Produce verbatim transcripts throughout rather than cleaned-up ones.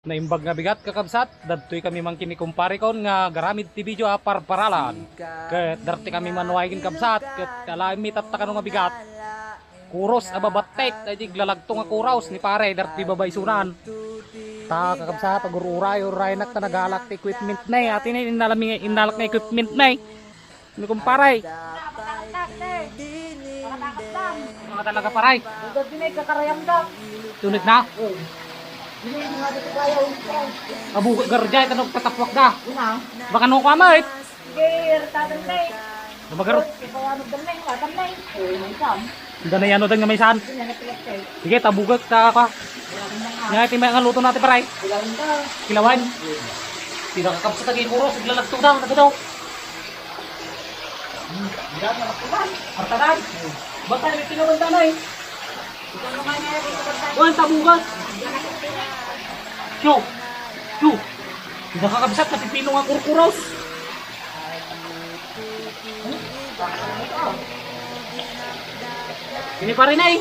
Naimbag nga bigat, kakabsat, dadtoy kami mangkin ni kumpare kon nga agaramid ti video a parparalan. Ket darte kami manuay ken kabsat, ket alaem mi tatta kano nga bigat. Kuros a babattek, ay di iglalagto nga kuros ni pare, darte babaysunan. Ta, kakabsat, agur-uray, uraynak ta nagalak ti equipment na, eh. Ati na, innalami, innalak nga equipment na, eh. Ni kumpare. Mga talaga, paray. Tunit na. Abu garjay, kanok tatapwak da. Baka no kamay. Sige, retadan na eh. Nabagaro. Ikaw ano dan na eh, watan na eh. Dana yan, o, dana may saan. Sige, tabugak ta ka. Nga iti may nga luto natin, paray. Kilawan. Pinakakabsat lagi, kuros, iglalagto da, nagadaw. Artadan. Basta, may kilawan da na eh. Kuwan, tabugak. Yo. Yo. Pinakakabsat, napipino nga kurkuros. Ini pa rin ay.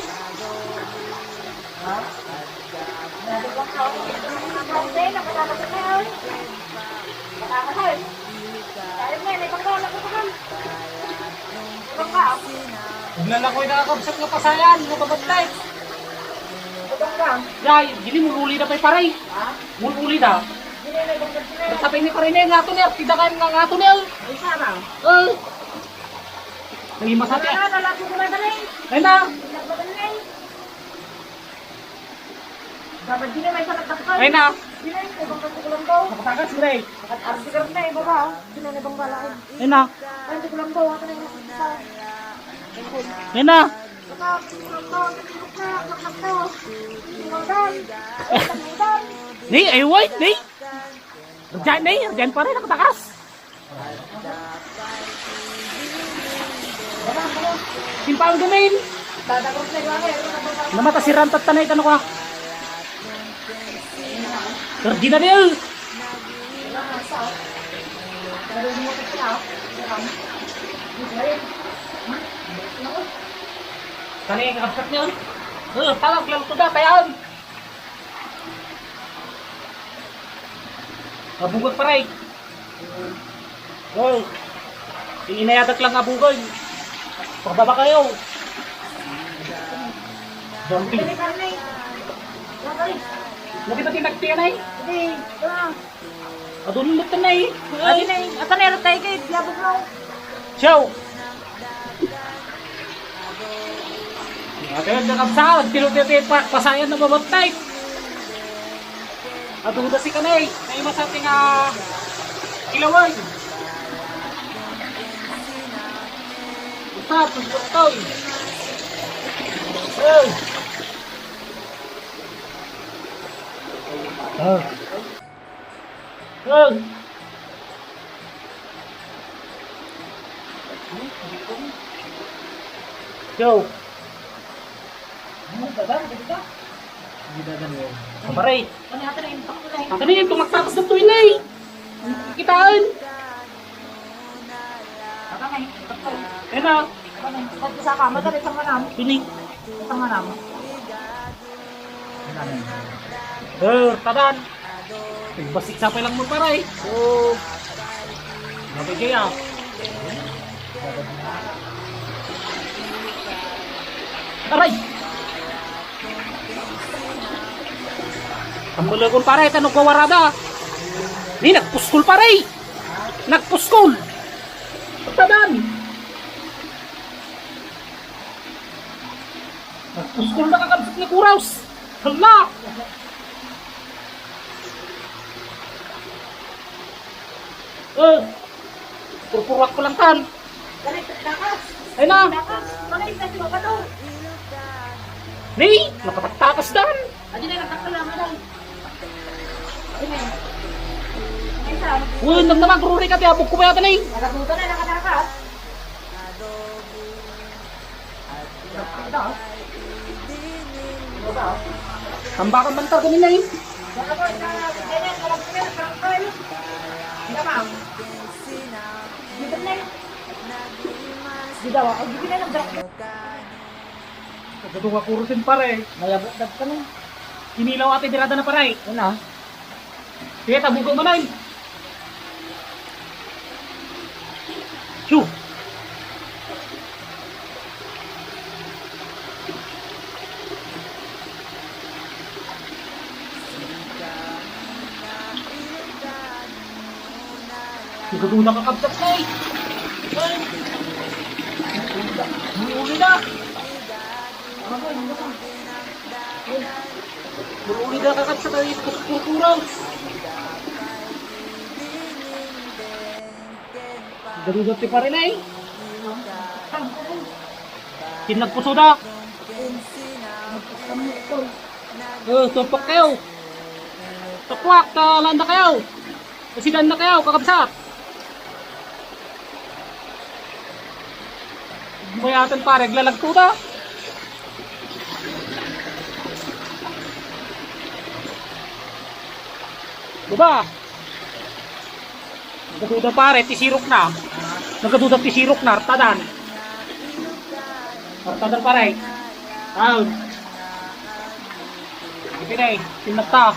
Ugnan ako yung nakakabsat nga pasayan, nga babatay. Yay, gini mululi da pay paray. Mululi da. Tapay ni paray na yung ato niya, tidak kayo nga ato niya. Eh. Ay, masati. Ay na. Ay na. Nakatakas mo na eh. Ay na. Ay na. Ni, ay, wait, ni. Arjan, ni, arjan pa rin, nakatakas. Simpang dumin. Namata si Rantat tanay, tano ka? Kardinal yun. Tanay, kakasat niya. Eh, tawag lang ko na, tayan. Mabugag, paray. Wow. Inayadak lang nga bugay. Pagbaba kayo. Jumping. Lagi ba tinagtian ay? Hindi. Adun mo tanay. Adi na, ata na, tayo kay diabog mo. Ciao. Ate, nagkakabsat, tinuti-, ti pa-, pasayan na babatay. Aduda si kanay, na ima sa ating, ah, kilawan. Basta, tusok to, eh. Oh. Ah. Oh. Yo. Pare. Ang kanina yung tumagtatas na tuloy na eh. Kitaan. Ayan na. Pini. Eh, tadan. Basik sa pa lang mo, pare. Oo. Nabigay, ah. Aray! Ang mulukon, pare, tanong ko warada. Ni, nagpuskol, pare. Nagpuskol. Tadan. Nagpuskol na kakabsat ni Kuraus. Hala! Eh, purpurak ko lang tan. Ay na! Ni, nakataktakas dan. Uy, nagnaman, kururi ka, tiyabog ko pa yata na eh. Tambakan man tayo kanina eh. Di daw, ang bibili ng drop. Pagkatuwa, puro sin pare. Mayabot dag ka na. Kinilaw ate, dirada na pare. Una. Sige, tabugo man ay. Shoo! Nagaduda ka, kabsat, ay! Ay! Uli na! Uli na, kakabsat, ay, kurkuraw! Nagaduda ti pare na, eh! Tinagpusoda! Oh, tumpak kayo! Tukwak, ta landa kayo! Kasidan na kayo, kakabsat! Mayatan pare, aglalagto ta. Diba? Nagaduda pare, ti sirok na. Nagaduda ti sirok na, artadan. Artadan pare. Ah. Iti na eh, tinagta.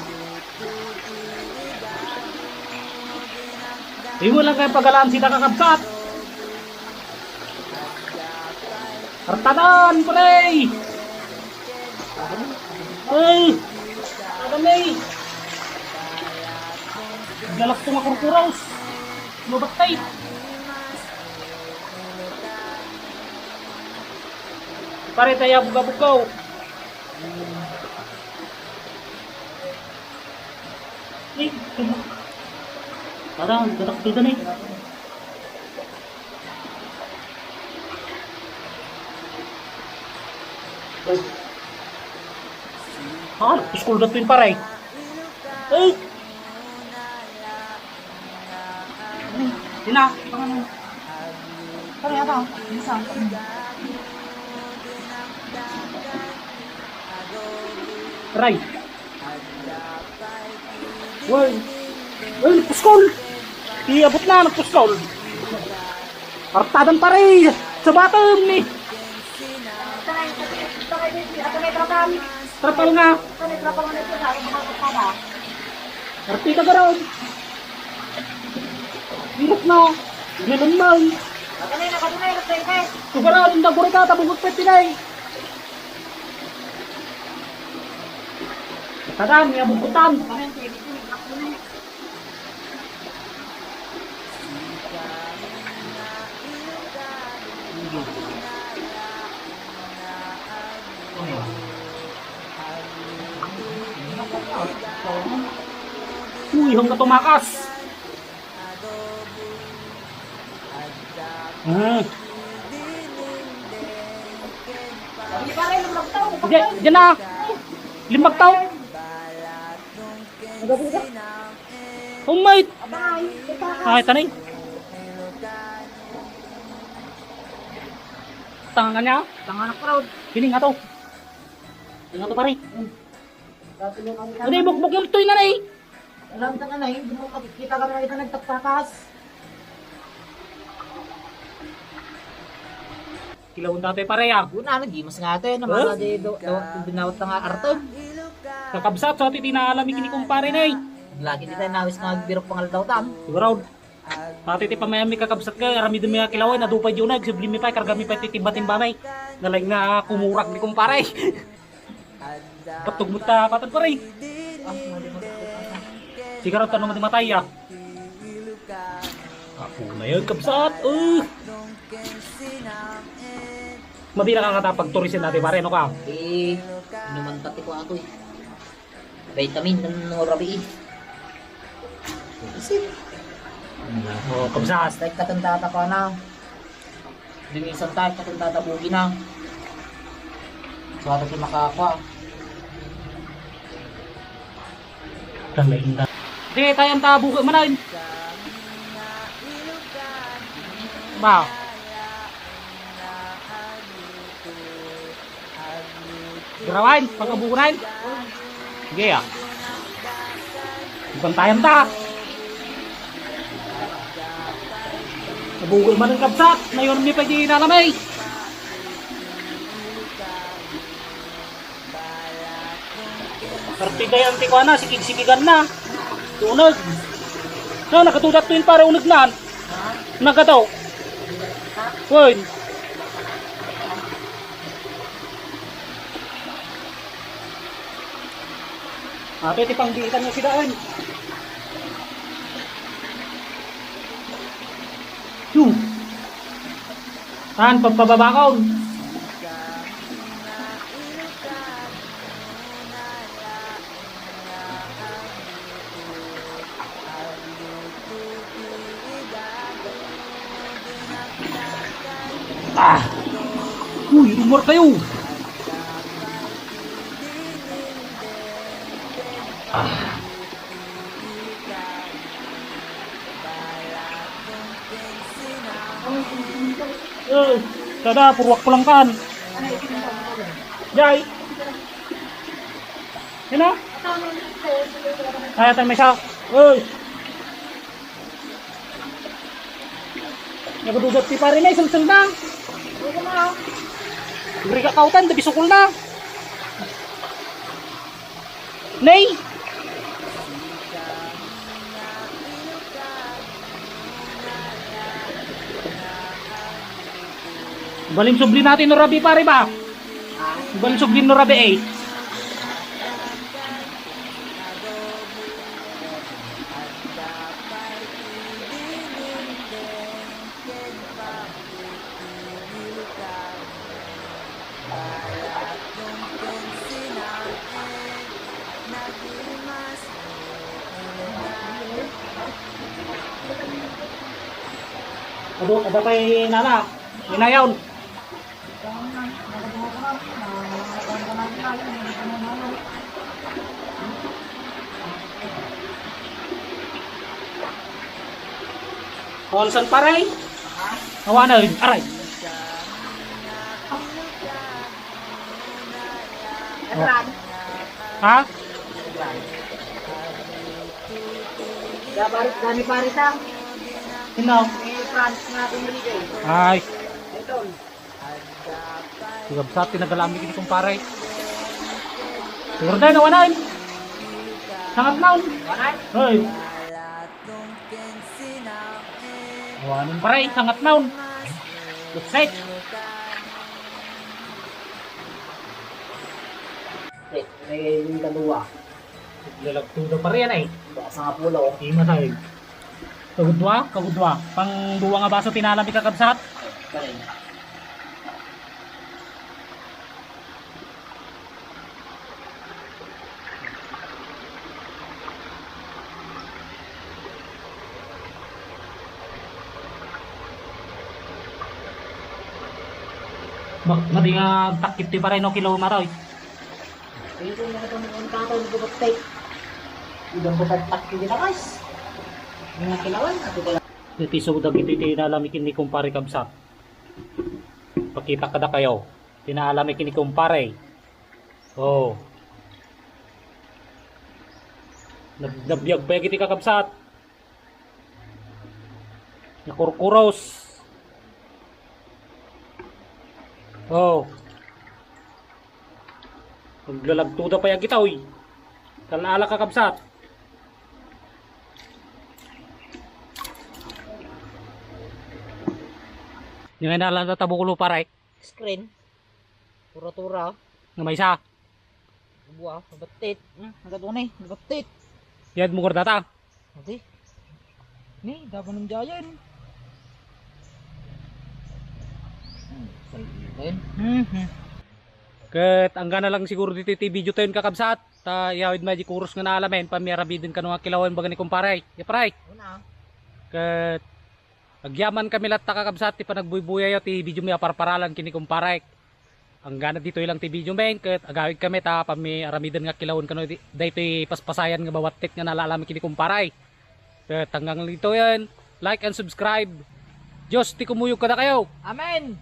Di mo lang kayo pagalaan sida kakabsat. Artadan, pre! Ay! Artadan, eh! Galak ko nga kurkuraw. Mabatay. Pare, tayo bugabugaw. Ni, tara, gatak dito ni. Ah, school na twin pare. Ay! Sina? Pare, ata, isa. Aray. Well, well, puskol. Iabot na, nagpuskol. Artadan pare. Sa batam ni. Trapal nga. Arti ka garaw. Hirap na. Ganun lang. Sugarado, ang daguri ka, tabugok pa tinay. Tadan, nga bukutan. Uy, hangga tumakas. Hmm. Diyan, diyan na. Limbag tao. Oh, mate. Ay, tanay. Tangan niya? Tangan na crowd. Piling nga to. Piling nga to, pare. Ano yung bukbok yung toy na na eh? Alam ka na, hindi mo makikita ka na ito nagtagpapas. Kilawon dati pare ah. Una, ano, gimas nga ito eh. Namala di do, do, binawat na nga artem. Kakabsat, so iti tinaalam ikini kumpare na eh. Lagi di tayo nawis nga birok pangaldaw tam. Siguro. Pati ti pamayami kakabsat ka, aramidem mi nga kilaway, nadupay di unay, subli mi pay, karga mi pay ti timba-timba mi. Nalaing nga kumurak ni kumpare. Patog mo ta, patag pare. Siguro tanong di matay ah. Apo na yun, kabsat. Uh. Mabira ka nga ta pagturisin natin pare, no ka? Eh, naman pati ko ako eh. Vitamin, no, rabi eh. Kasi, oh, kabsat. Like katong tata ko na. Linisan tayo, katong tata bugi na. So, ato ti makakwa. Tanda, inda. Di, tayo ang tabo ka, manay. Ba? Garawan, pagkabukunan. Sige, ah. Ipantayan ta. Nabugoy man ang kabsat. Nayon mi pa di nalamay. Partidayan ti kuana, sikig-sikigan na. Uneg. Na, nagatudak to yun, pare, uneg nan. Nagataw. Wen. Ato iti pangbiitan nga sidaen. Yu. Saan pagpababakon? Ah! Uy, umar kayo! Ah! Eh, kada, purwak ko lang kan. Jay! Yan na. Kaya tayo may sa. Uy! Nagududot ti pare na, isang na. Buri ka kautan, da bisukol na. Nay! Balin subli natin no rabi pare ba? Balin subli no rabi eh. Adu, ada pay nana, inayon. Onsan pare? Awanen, aray. Ha? Gani pare sa. Sino? Ni Franz nga Enrique. Ay. Ito. Ti kabsat, ti nagalamik ni kumpare. Siguro tayo nawanan. Sangat naon. Wanan? Hoy. Awanan pare, sangat naon. Looks like. Eh, may kadua. Lalagto da pare yan eh. Sa nga pulo. Di masahig. Kagudua, kagudua. Pang dua nga baso ti naalamik, kakabsat. Pare. Bak-, madi nga takip ti pare no kilo matoy. Ito na ito, mga tao, nagbubutik. Ibang butak takip nila, guys. Yung mga kilawan, ito pala. Iti sudag iti ti naalamik ni kumpare, kabsat. Pakita kadakayo. Ti naalamik ni kumpare. Oh. Nab-, nabiag pa iti, kakabsat. Nakurkuros. Oh. Aglalagto da pay agitaw, uy. Kal-ala, kakabsat. Yung inala na tabukulo, pare. Screen. Tura-tura. Nga maysa. Buwa, nabattit. Hmm, nagatuni, nabattit. Yad mo kordata. Adi. Ni, dapat ng giant. Hmm, kailan. Mhm. Ket anggana lang siguro ditoy ti video tayon, kakabsat. Ta iyawid may di kuros nga naalamen, pamiarabiden kano nga kilawen baga ni kumpare. Ya, pare. Una. Ket agyaman kami latta, kakabsat, ti panagbuybuyayo ti video mi a parparalan ken ni kumpare. Anggana ditoy lang ti video men, ket agawid kami ta pamiaramiden nga kilawen kano di-, daytoy paspasayan nga babattit nga nalaalam ken ni kumpare. Ket hanggang ditoyen, like and subscribe. Dios ti kumuyog kadakayo. Amen.